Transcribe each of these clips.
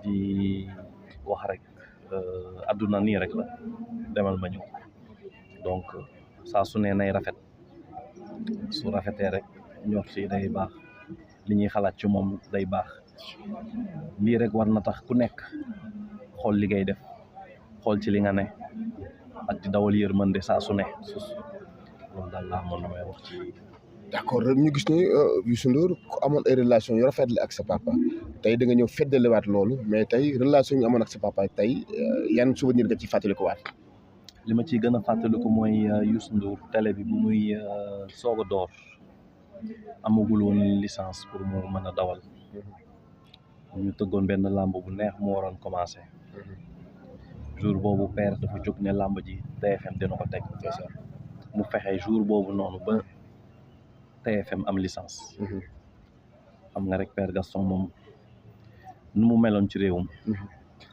di wax rek àdduna nii rek la demal ma ñëw donc saa su ne nay rafet su rafetee rek ñor si day baax li ñuy xalaat ci moom day baax lii rek war na tax ku nekk xool li ngay def xool ci li nga ne ak di dawal yërmande saa su ne loolu daal laa amoon na may wax ci. d'accord ñu gis ne Youssou Ndour ku amoon ay relation yu rafet la ak sa papa tey da nga ñëw feddaliwaat loolu mais tey relation ñu amoon ak sa papa tey yan souvenir nga ci fàttaliku waat. li ma ciy gën a fàttaliku mooy Youssou Ndour télé bi bu muy soog a door amagul woon licence pour mu mën a dawal ñu tëggoon benn làmb bu neex mu waroon commencé jour boobu père dafa jóg ne làmb ji TFM dina ko teg mu fexe jour boobu noonu ba TFM am licence xam nga rek père Gaston moom nu mu meloon ci réewum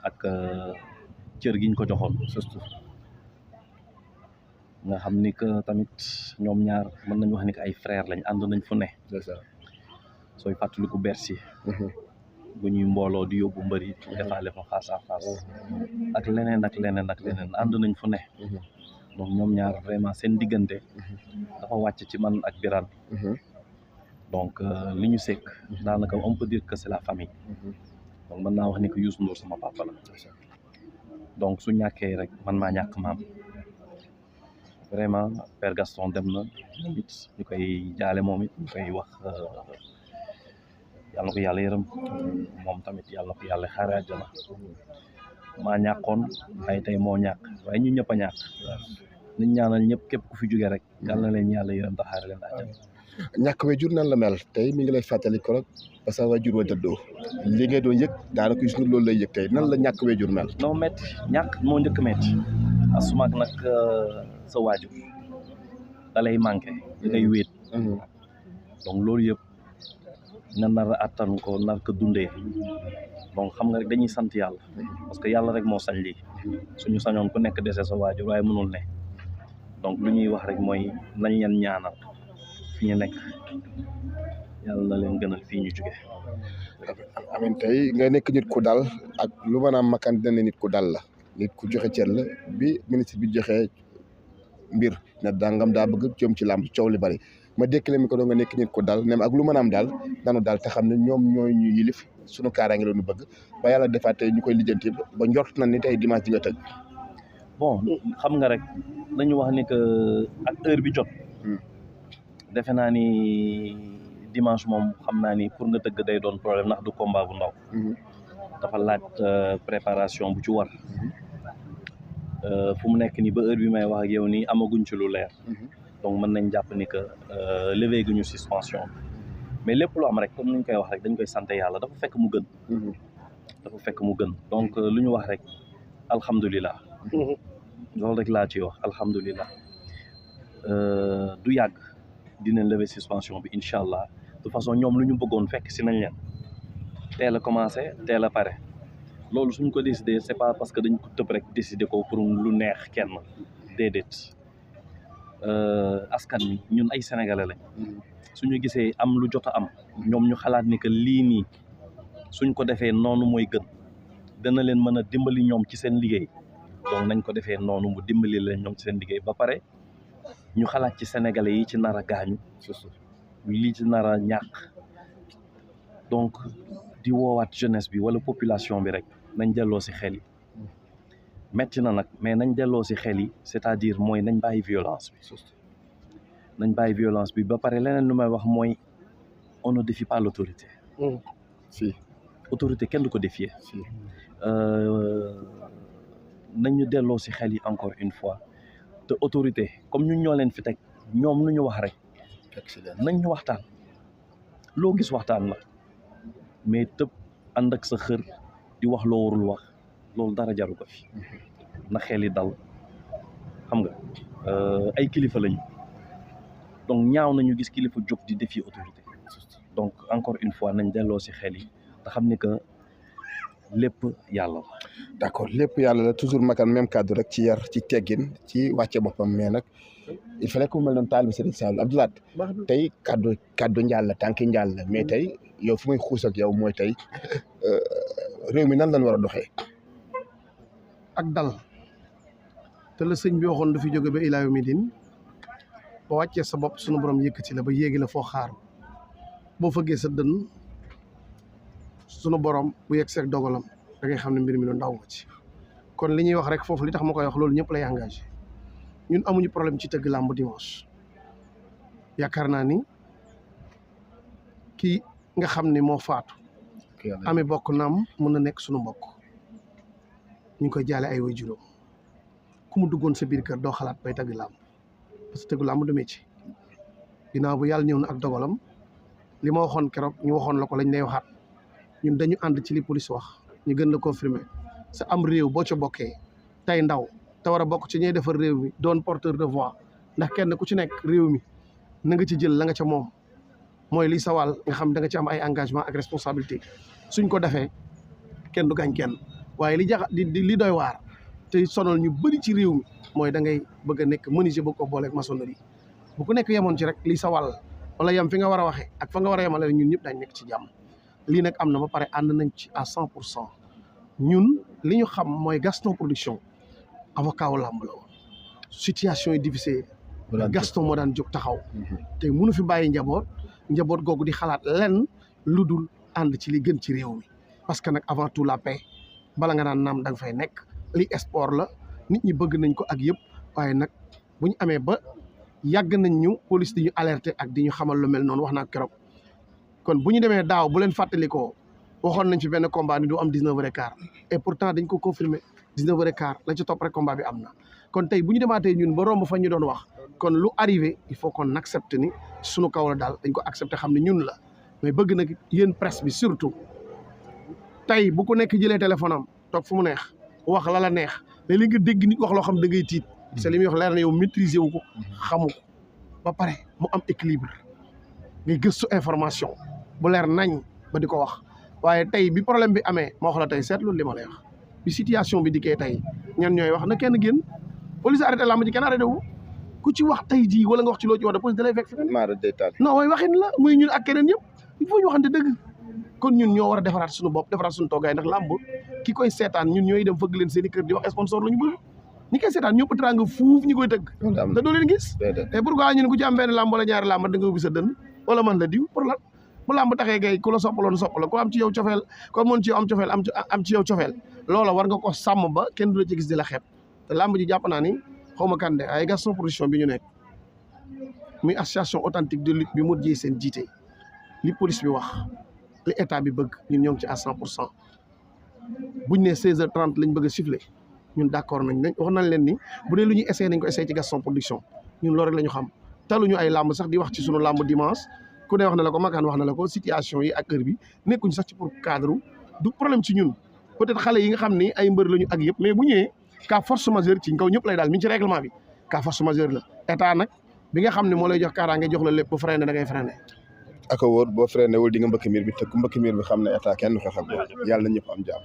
ak cër giñ ko joxoon surtout nga xam ni que tamit ñoom ñaar mën nañu wax ni que ay frère lañ ànd nañ fu ne sooy fàttaliku Bercy bu ñuy mbooloo di yóbbu mbër yi defaale fa face à face ak leneen ànd nañ fu ne donc ñoom ñaar vraiment seen diggante dafa wàcc ci man ak Birane donc li ñu sekk daanaka on peut dire que c'est la famille donc mën naa wax ni que Youssou Ndour sama papa la donc su ñàkkee rek man maa ñàkk maam vraiment père Gaston dem na moom it ñu koy jaale moom it ñu koy wax yàlla na ko yàlla yërëm moom tamit yàlla na ko yàlla xaare àjjana maa ñàkkoon waaye tey moo ñàkk waaye ñu ñëpp a ñàkk nañ ñaanal ñëpp képp ku fi jóge rek yàlla na leen yàlla yërëm te xaare leen àjjana. ñàkk waajur nan la mel tey mi ngi lay fàttali ko rek parce que waajur wa dëddoo li ngay doon yëg daanaka Youssou Ndour loolu lay yëg tey nan la ñàkk waajur mel. non métti ñàkk moo njëkk métti asumaak nag sa waajur da lay manqué da ngay wéet donc loolu yëpp nga nar a attan ko nar ko dundee donc xam nga rek dañuy sant yàlla parce que yàlla rek moo sañ lii suñu sañoon ku nekk dese sa waajur waaye mënul ne donc lu ñuy wax rek mooy nañ leen ñaanal fi ñu nekk yàlla na leen gënal fii ñu jóge. amiin tey nga nekk nit ku dal ak lu mën a makan dina ne nit ku dal la nit ku joxe cër la bi ministre bi joxe mbir ne dangam daa bëgg jëm ci làmb coow li bari ma dékkale mi ko doon nga nekk nit ku dal nem ak lu mën a am daal daanu daal te xam ne ñoom ñooy ñu yilif suñu kaaraange la ñu bëgg ba yàlla defaat tey ñu koy lijjanti ba njort na ni tey dimanche di nga tëgg. bon xam nga rek dañu wax ni que ak heure bi jot. defe naa ni dimanche moom xam naa ni pour nga tëgg day doon problème ndax du combat bu ndaw. dafa laaj préparation bu ci war. fu mu nekk ni ba heure bi may wax ak yow nii amaguñ ci lu leer. donc mën nañ jàpp ni que levé guñu suspension mais lépp lu am rek comme ni ñu koy wax rek dañ koy sant yàlla dafa fekk mu gën. dafa fekk mu gën donc lu ñu wax rek alhamdulilah. loolu rek laa ciy wax alhamdulilah du yàgg dinañ lever suspension bi incha allah de toute façon ñoom lu ñu bëggoon fekk si nañ leen teel a commencé teel a pare loolu suñ ko décidé c'est pas parce que dañ ko tëb rek décider ko pour lu neex kenn déedéet askan mi ñun ay sénégalais lañ suñu gisee am lu jot a am ñoom ñu xalaat ni que lii nii suñ ko defee noonu mooy gën dana leen mën a dimbali ñoom ci seen liggéey donc nañ ko defee noonu mu dimbali leen ñoom ci seen liggéey ba pare ñu xalaat ci sénégalais yi ci nar a gaañu lii ci nar a ñàkk donc di woowaat jeunesse bi wala population bi rek nañ delloo si xel yi metti na nag mais nañ delloo si xel yi c'est-à-dire mooy nañ bàyyi violence bi ba pare leneen lu may wax mooy on ne défie pas l'autorité. si autorité kenn du ko défier. nañu delloo si xel yi encore une fois te autorité comme ñun ñoo leen fi teg ñoom lu ñu wax rek nañ ñu waxtaan loo gis waxtaan la mais tëb ànd ak sa xër di wax loo warul wax loolu dara jaru ko fi na xel yi dal xam nga ay kilifa lañu donc ñaaw nañu gis kilifa jóg di défier autorité donc encore une fois nañ delloo si xel yi te xam ni que lépp yàlla la. d'accord lépp yàlla la toujours makan même cadre rek ci yar ci teggin ci wàcce boppam mais nag il fallait que mu mel noonu taalibe Serigne Saliou Abdou Lahad tey kaddu njaal la tànki njaal la mais tey yow fu may xuus ak yow mooy tey réew mi nan lañ war a doxee. ak dal te la sëñ bi waxoon du fi jóge ba ilaa yawmi diin ba wàccee sa bopp sunu borom yëkkati la ba yéegi la foo xaar boo fëggee sa dënn sunu borom bu yegg seeg dogalam da ngay xam ne mbir mi lu ndaw nga ci. kon li ñuy wax rek foofu li tax ma koy wax loolu ñëpp lay engagé ñun amuñu problème ci tëgg làmb dimanche yaakaar naa ni kii nga xam ne moo faatu ami bokk naam mën na nekk sunu mbokk ñu ngi koy jaale ay way juróom ku mu duggoon sa biir kër doo xalaat bay tëgg làmb parce que tëgg làmb du métier ginnaaw bu yàlla ñëw na ak dogalam li ma waxoon keroog ñu waxoon la ko lañ lay waxaat ñun dañu ànd ci li police wax ñu gën la confirmer sa am réew boo ca bokkee tey ndaw te war a bokk ci ñuy defar réew mi doon porteur de voix ndax kenn ku ci nekk réew mi na nga ci jël la nga ca moom mooy li sa wàll nga xam da nga ci am ay engagement ak responsabilité suñ ko defee kenn du gaañ kenn waaye li doy waar te sonal ñu bëri ci réew mi mooy da ngay bëgg a nekk menuisier bëgg ko booleeg maçonnerie bu ku nekk yemoon ci rek li sa wàll wala yem fi nga war a waxee ak fa nga war a yemale ñun ñëpp dañ nekk ci jàmm lii nag am na ba pare ànd nañ ci à 100% ñun li ñu xam mooy Gaston Production avocat wu làmb la woon situation yi difficile Gaston moo daan jóg taxaw te mënu fi bàyyi njaboot googu di xalaat lenn lu dul ànd ci li gën ci réew mi parce que nag avant tout la paix bala nga naan naam da nga fay nekk li sport la nit ñi bëgg nañ ko ak yëpp waaye nag bu ñu amee ba yàgg nañ ñu police di ñu alerter ak di ñu xamal lu mel noonu wax naa keroog kon bu ñu demee daaw bu leen fàttalikoo waxoon nañ fi benn combat ni du am 19h15 et pourtant dañ ko confirmer 19h15 la ci topp rek combat bi am na kon tey bu ñu demaatee ñun ba romb fa ñu doon wax kon lu arrivé il faut qu'on accepte ni sunu kaw la daal dañ ko accepté xam ne ñun la mais bëgg nag yéen presse bi surtout tey bu ko nekk jëlee téléphone am toog fu mu neex wax la la neex léeg-léeg nga dégg nit wax loo xam da ngay tiit c'est li muy wax leer na yow maîtriser wu ko xamu ko ba pare mu am équilibre ngay gëstu information bu leer nañ ba di ko wax waaye tey bi problème bi amee ma wax la tey seetlu li ma lay wax bi situation bi dikkee tey ñan ñooy wax na kenn génn police arrêté làmb ji kenn arrêté wu ku ci wax tey jii wala nga wax ci loo ci wax de police da lay fekk fi non mooy waxin la muy ñun ak keneen ñëpp il faut ñu waxante dëgg kon ñun ñoo war a defaraat suñu bopp defaraat suñu toogaay ndax làmb ki koy seetaan ñun ñooy dem fëgg leen seen i kër di wax sponsor la ñu bëgg ñi koy seetaan ñëpp teraanga fuuf ñi koy tëgg te doo leen gis et pourquoi ñun ku ci am benn làmb wala ñaari làmb da nga ubbi sa dënn wala man la diw pour lan bu làmb taxee gay ku la soppaloon sopp la ku am ci yow cofeel ko mën ci yow am cofeel am ci yow cofeel loola war nga ko sàmm ba kenn du la ci gis di la xeeb te làmb ji jàpp naa ni xaw ma kan de ay Gaston Production bi ñu nekk muy association authentique de lutte bi mu jëy seen jiite li police bi wax li état bi bëgg ñun ñoo ngi ci à 100% buñ ne 16h30 lañ bëgg a siffler ñun d'accord nañ wax nañ leen ni bu dee lu ñuy essayé nañ ko essayé ci Gaston Production ñun loolu rek la ñu xam taluñu ay làmb sax di wax ci sunu làmb dimanche ku ne wax na la ko Makan wax na la ko situation yi ak heure bi nekkuñ sax ci pour cadre du problème ci ñun peut-être xale yi nga xam ni ay mbër lañu ak yëpp mais bu ñëwee cas force majeure ci kaw ñëpp lay daal mi ngi ci règlement bi cas force majeure la état nag bi nga xam ne moo lay jox kaaraange jox la lépp bu freiné da ngay freiné aka wóor boo freiné wul di nga mbëkk miir bi te ku mbëkk miir bi xam ne état kenn du xeex ak yàlla na ñëpp am jàmm